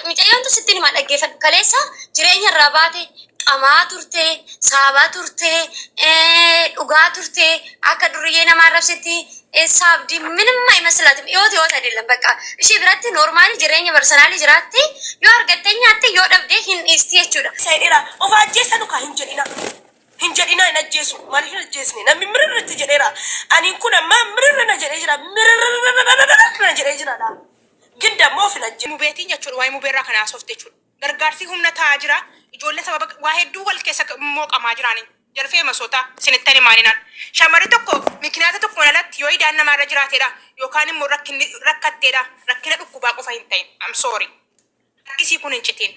Mucayyoon tun sittin himaa dhaggeeffadhu. Kaleessa jireenya irraa baate qamaa turte, saabaa turte, dhugaa turte, akka duriyyee nama arrabsitti saabdi ምንም አይመስላትም። ህይወት ህይወት አይደለም። በቃ ishee biratti normal jireenya personal jiraatti yoo argatte nyaatte yoo dhabde hin dhiisti jechuudha. Isa jedheera. Of ajjeesanu kaa hin jedhina. Hin jedhina hin ajjeesu. Maaliif hin ajjeesne? Namni mirirritti jedheera. Ani kun amma mirirri na jedhee jira. Mirirri na jedhee jira laa. Gin dammoo of hin ajjeesu. Mubeetiin jechuudha waa'ee mubeerraa kana haasofte jechuudha. Gargaarsi humna ta'aa jira. Ijoolleen sababa waa hedduu wal keessa mooqamaa jiraani. Jarfee masoota isinittan himaaninaan. Shamarri tokko mikinaata tokkoon alatti yoo idaan namaarra jiraateedha yookaan immoo rakkinni rakkatteedha. Rakkina dhukkubaa qofa hin ta'in. I'm sorry. Harkisii kun hin citiin.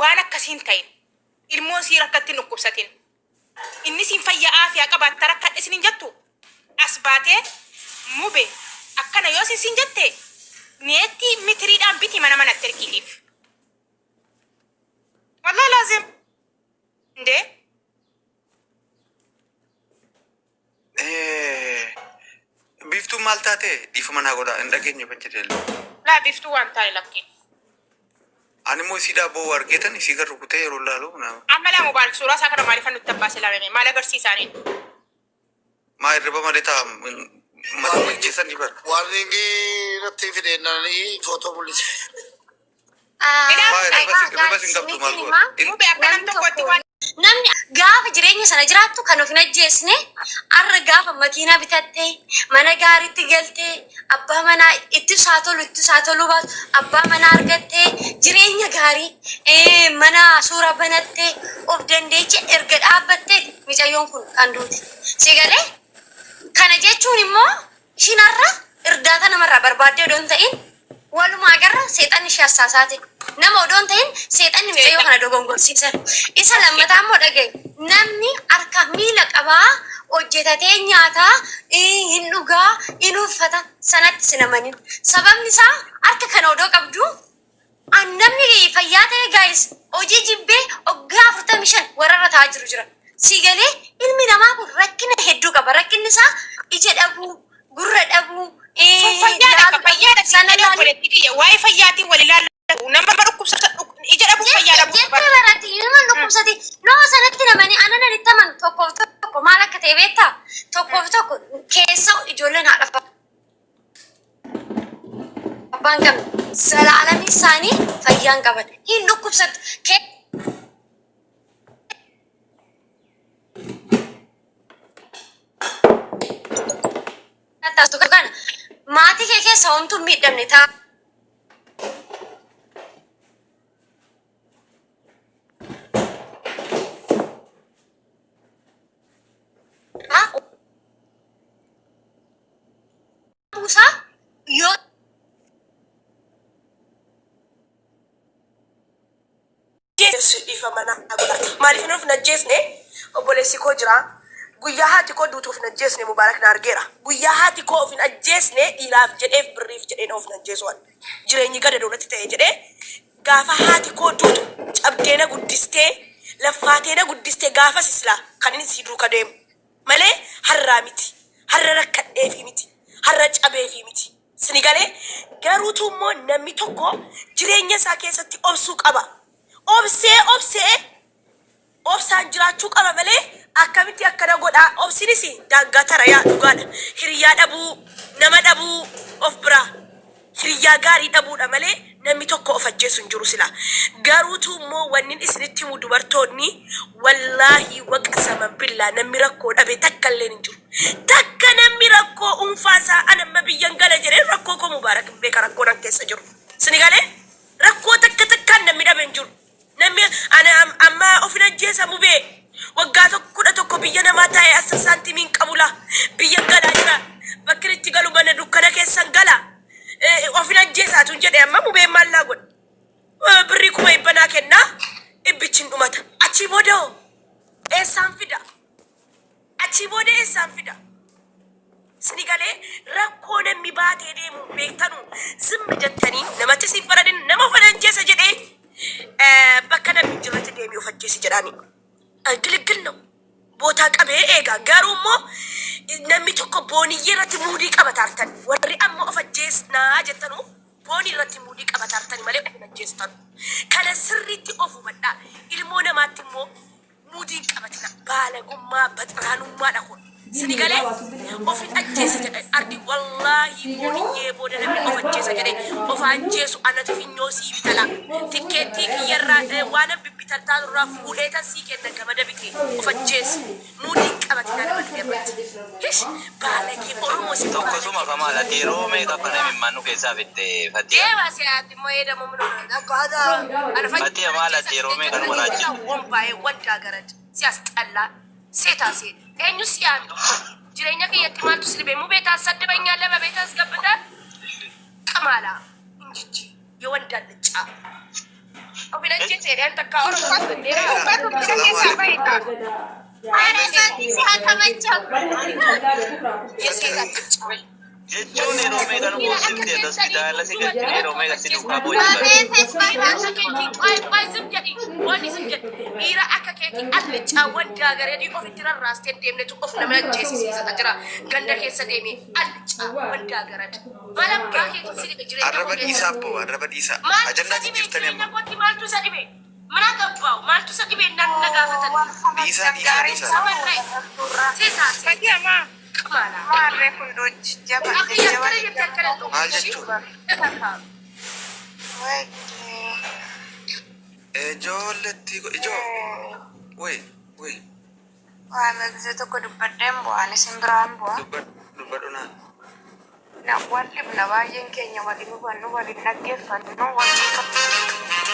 Waan akkasii hin ta'in. Ilmoo sii rakkatti hin dhukkubsatin. Inni siin fayya aafiyaa qabaatta rakkadhe isin hin jettu. As baatee mube akkana yoo isin siin jette neetti mitiriidhaan biti mana manatti ergiifiif. Wallahi laazim. Indee. Biiftuun maal taate dhiifama naa godhaa hin dhageenye ban jedhee. Laa biiftuu waan taane lakkii. Ani immoo isii daabboo argeetan isii kan rukutee yeroo laalu nama. Amma laa Mubaarak suuraa isaa kana maaliif nutti abbaase laalame maal agarsiisaaniin? Maa hirriba malee ta'a mata ajjeesanii bara. Warningii irratti fideennanii footoo mul'ise. Ilaa Maa hirriba si hirriba sin qabdu maal goota? Mube akka nam Namni tokkotti tokko waan namni gaafa jireenya sana jiraattu kan of hin ajjeesne arra gaafa makiinaa bitattee mana gaariitti galtee abbaa manaa ittis haa tolu ittis haa toluu baatu abbaa manaa argattee jireenya gaarii mana suuraa banattee of dandeeche erga dhaabbattee micayyoon kun kan duute. Si galee kana jechuun immoo Ishiin har'a irdaata namarraa barbaaddee odoo hin ta'in walumaa garra seexanni ishee assaasaate. Nama odoo hin ta'in seexanni mucayyoo kana dogongorsiise. Isa lammataa immoo dhaga'i. Namni harkaaf miila qabaa hojjetatee nyaataa hin dhugaa hin uffata sanatti sin amanin. Sababni isaa harka kana odoo qabdu An namni fayyaa ta'e guys hojii jibbee waggaa 45 warra irra taa'aa jiru jira. Sii galee ilmi namaa kun rakkina hedduu qaba. Rakkinni isaa ija dhabuu, gurra dhabuu, Sun fayyaadha laaluu akka fayyaadha dhabuu, siin sana jedhee laaluu. obboleettii kiyya waa'ee fayyaatiin wal ilaallatu nama dhukkubsata ija dhabuun fayyaa Jette dhabuu jette bara. baratti ilma dhukkubsati. Noo sanatti namani anan itti amanu tokkoof tokko maal akka ta'e beektaa? Tokkoof tokko keessa ijoolleen haadha abbaan qabne zalaalamii isaanii fayyaa hin qaban hin dhukkubsatu. Keessattuu kana maatii kee keessa homtuu hin miidhamne ta'a. Buusaa yoo Jeessu dhiifama naa godha. Maaliif hin of hin ajjeesne? Obboleessi koo jira. Guyyaa haati koo duutu of hin ajjeesne Mubaarak na argeera. Guyyaa haati koo of hin ajjeesne dhiiraaf jedheef birriif jedheen of hin ajjeesu ani. Jireenyi gadadoo natti ta'e jedhee gaafa haati koo duutu cabdee na guddistee laffaatee na guddistee gaafas silaa kan inni sii duuka deemu. malee har'aa miti. Har'a rakkadheefii miti. Har'a cabeefii miti. Sini galee garuutu immoo namni tokko jireenya isaa keessatti obsuu qaba. Obsee obsee obsaan jiraachuu qaba malee akkamitti akkana godhaa obsinis daangaa tara yaa dhugaadha. Hiriyaa dhabuu nama dhabuu of biraa. Hiriyyaa gaarii dhabuudha malee namni tokko of ajjeesu hin jiru silaa. Garuutuu immoo wannin isinitti himu dubartoonni wallaahi waqasaman billaa namni rakkoo dhabe takka illeen hin jiru. Takka namni rakkoo uunfaa isaa an amma biyyan gala jedhee rakkoo koo Mubaarak hin beeka rakkoon an keessa jiru. Sini galee? Rakkoo takka takkaan namni dhabe hin jiru. Namni ana amma ofin ajjeesa mubee waggaa tokko 11 biyya namaa taa'ee asir saantimii hin qabu laa biyyan galaa jira bakkin itti galu mana dukkana keessan gala ofin ajjeesaatun jedhe amma mubeen maal naa godha birrii 100,000 naa kennaa dhibbichi hin dhumata achii booda hoo eessaan fida Achii booda eessaan fida? Sini galee rakkoo namni baatee deemu hin beektanu zimmi jettanii namattis hin faradin nama of ajjeesa jedhee bakka namni hin jirretti deemii of ajjeesi jedhaani. Gilgil ነው bootaa qabee eega garuu immoo namni tokko booniyyee irratti muudii qaba taartan warri amma of ajjees ajjeesnaa jettanu boonii irratti muudii qabataartani malee of hin ajjeestanu. Kana sirriitti of hubadhaa. Ilmoo namaatti immoo muudii hin qabatina. Baalagummaa, baxiraanummaadha kun. Sini galee ofin ajjeesa jedha ardi wallaahi booniyyee booda namni of ajjeesa jedhe of ajjeesu anatu finyoo sii bitala tikkeettii kiyyarraa waanan bibbitaltaa irraa fuudheetan sii kenna gamada bitee of ajjeesi muudii hin qabatina nama du'e irratti hish baalagee oromoo si Tokko baalagee suma kamaal ati yeroo meeqa akkana imimmaan nu keessaa fitte Fatiya. Deema siyaati immoo eedamu mun Fatiya maal ati yeroo meeqa nu waraachifte? Wombaa'ee wandaa garad si asxallaa ሴታ ሴት eenyu si yaame jireenya kiyyatti maaltu si dhibe mubee ታሰድበኛለህ በቤት አስገብተህ ቅማላ እንጅጂ የወንድ አልጫ ofin ajjeese jedheen takka oromoo Uffatu bira keessaa bahita. የሴት አልጫ Jechuun yeroo meeqa nu boossifte hospitaala si galchine yeroo meeqa si duukaa boojisan. Dhiira akka keetii qoy qoy zim jedhi wanni zim jedhi dhiira akka keetii allicaa wandaa gareedii ofitti rarraastee deemnetu of nama ajjeesisiisata jira ganda keessa deemee allicaa wandaa garad maal abbaa keetii si dhibe jireenya Arraba koo dhiisaa keessatti abboo arraba dhiisaa. maaltu Ajandaan isa dhibe jijjiirtanii jireenya amma. kootti maaltu isa dhibe mana gabbaa'u maaltu isa dhibe naan na gaafatan Dhiisaa dhiisaa dhiisaa. samarree seesaa seet Fatiya maa qamaala maarree kun doji jaba akka jaba yakkana jettee akkana Maal jechuudha? Ijoolletti ijoo. Wai wai Waa meeqsee tokko dubbadheen bu'aan isin biraan bu'a. dubbadhu naa. Na wal dhibna baay'een keenya waliin hubannu waliin dhaggeeffannu waliin